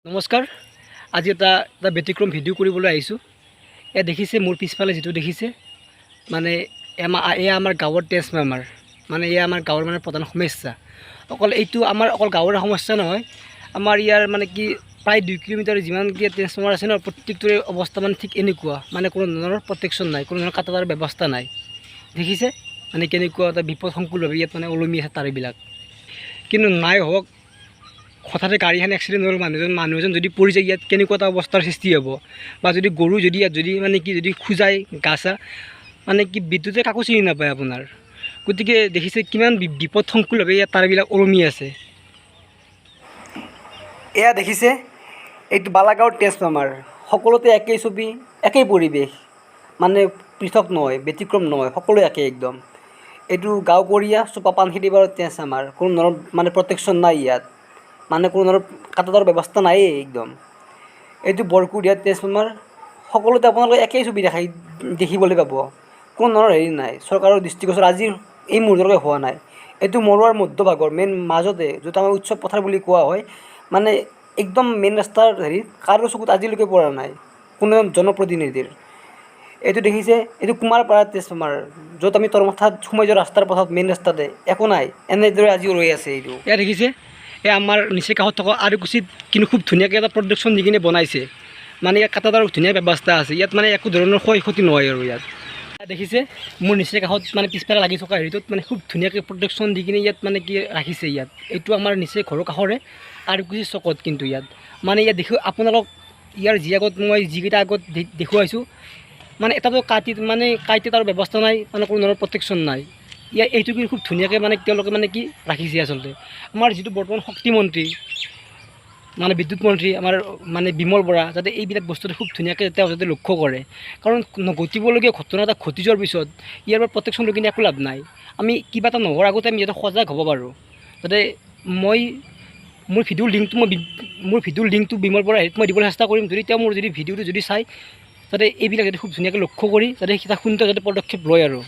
নমস্কাৰ, আজি এটা এটা ব্যতিক্ৰম ভিডিঅ' কৰিবলৈ আহিছোঁ। এয়া দেখিছে, মোৰ পিছফালে যিটো দেখিছে, মানে এয়া আমাৰ গাঁৱৰ ট্ৰেন্সফাৰ্মাৰ। মানে এয়া আমাৰ গাঁৱৰ মানে প্ৰধান সমস্যা। অকল এইটো আমাৰ অকল গাঁৱৰে সমস্যা নহয়, আমাৰ ইয়াৰ মানে কি প্ৰায় 2 কিলোমিটাৰ যিমান কি ট্ৰেন্সফাৰ্মাৰ আছে ন, প্ৰত্যেকটোৰে অৱস্থা মানে ঠিক এনেকুৱা। মানে কোনো ধৰণৰ প্ৰটেকশ্যন নাই, কোনো ধৰণৰ কাটাতাৰৰ ব্যৱস্থা নাই। দেখিছে মানে কেনেকুৱা এটা বিপদসংকুলভাৱে ইয়াত মানে ওলমি আছে তাঁৰবিলাক। কিন্তু নাই হওক, হঠাতে গাড়ীখন এক্সিডেণ্ট হ'ল, মানুহ এজন যদি পৰি যায়, ইয়াত কেনেকুৱা এটা অৱস্থাৰ সৃষ্টি হ'ব? বা যদি গৰু যদি ইয়াত যদি মানে কি যদি খোজাই গা চা, মানে কি বিদ্যুতে কাকো চিনি নাপায় আপোনাৰ। গতিকে দেখিছে কিমান বিপদসংকুলভাৱে ইয়াত তাঁৰবিলাক ওলমি আছে। এয়া দেখিছে, এইটো বালাগাঁৱৰ ট্ৰেন্সফৰ্মাৰ। সকলোতে একেই ছবি, একেই পৰিৱেশ। মানে পৃথক নহয়, ব্যতিক্ৰম নহয়, সকলো একেই একদম। এইটো গাঁওকৰীয়া চোপা পাণখেতিপাৰৰ ট্ৰেন্সফৰ্মাৰ। কোনো ধৰণৰ মানে প্ৰটেকশ্যন নাই ইয়াত, মানে কোনো ধৰণৰ কাটাতাৰৰ ব্যৱস্থা নায়েই একদম। এইটো বৰকুঢ়িয়াৰ ট্ৰেন্সফৰ্মাৰ। সকলোতে আপোনালোকে একেই ছবি দেখিবলৈ পাব। কোনো ধৰণৰ হেৰি নাই, চৰকাৰৰ দৃষ্টিগোচৰ আজিৰ এই মুহূৰ্তলৈকে হোৱা নাই। এইটো মৰোৱাৰ মধ্যভাগৰ মেইন মাজতে, য'ত আমাৰ উৎসৱ পথাৰ বুলি কোৱা হয়, মানে একদম মেইন ৰাস্তাৰ হেৰিত কাৰো চকুত আজিলৈকে পৰা নাই কোনো জনপ্ৰতিনিধিৰ। এইটো দেখিছে, এইটো কুমাৰপাৰাৰ ট্ৰেন্সফৰ্মাৰ, য'ত আমি তৰমথাত সোমাই যোৱা ৰাস্তাৰ পথত মেইন ৰাস্তাতে একো নাই, এনেদৰে আজিও ৰৈ আছে এইটো। এয়া দেখিছে, এই আমাৰ নিচেই কাষত থকা আৰকুচিত কিন্তু খুব ধুনীয়াকৈ এটা প্ৰটেকশ্যন দি কিনে বনাইছে। মানে ইয়াত কাটাতাৰৰ ধুনীয়া ব্যৱস্থা আছে, ইয়াত মানে একো ধৰণৰ ক্ষয় ক্ষতি নহয়। আৰু ইয়াত দেখিছে, মোৰ নিচেই কাষত মানে পিছফালে লাগি থকা হেৰিটোত মানে খুব ধুনীয়াকৈ প্ৰটেকশ্যন দি কিনে ইয়াত মানে কি ৰাখিছে ইয়াত। এইটো আমাৰ নিচেই ঘৰৰ কাষৰে আৰকুচি চকত। কিন্তু ইয়াত মানে ইয়াত দেখি আপোনালোক ইয়াৰ যি আগত মই যিকেইটা আগত দেখুৱাইছোঁ, মানে এটাতো কাটি মানে কাইটে তাৰ ব্যৱস্থা নাই, মানে কোনো ধৰণৰ প্ৰটেকশ্যন নাই। ইয়াৰ এইটো কিন্তু খুব ধুনীয়াকৈ মানে তেওঁলোকে মানে কি ৰাখিছে। আচলতে আমাৰ যিটো বৰ্তমান শক্তিমন্ত্ৰী, মানে বিদ্যুৎ মন্ত্ৰী আমাৰ মানে বিমল বৰা, যাতে এইবিলাক বস্তুটো খুব ধুনীয়াকৈ তেওঁ যাতে লক্ষ্য কৰে। কাৰণ ঘটিবলগীয়া ঘটনা এটা ঘটি যোৱাৰ পিছত ইয়াৰ পৰা প্ৰটেকশ্যন লৈ কিনে একো লাভ নাই। আমি কিবা এটা নোহোৱাৰ আগতে আমি যাতে সজাগ হ'ব পাৰোঁ, যাতে মই মোৰ ভিডিঅ'ৰ লিংকটো মই মোৰ ভিডিঅ'ৰ লিংকটো বিমল বৰা হেৰিত মই দিবলৈ চেষ্টা কৰিম। যদি তেওঁ মোৰ যদি ভিডিঅ'টো যদি চাই, যাতে এইবিলাক যাতে খুব ধুনীয়াকৈ লক্ষ্য কৰি যাতে এটা সুন্দৰ যাতে পদক্ষেপ লয় আৰু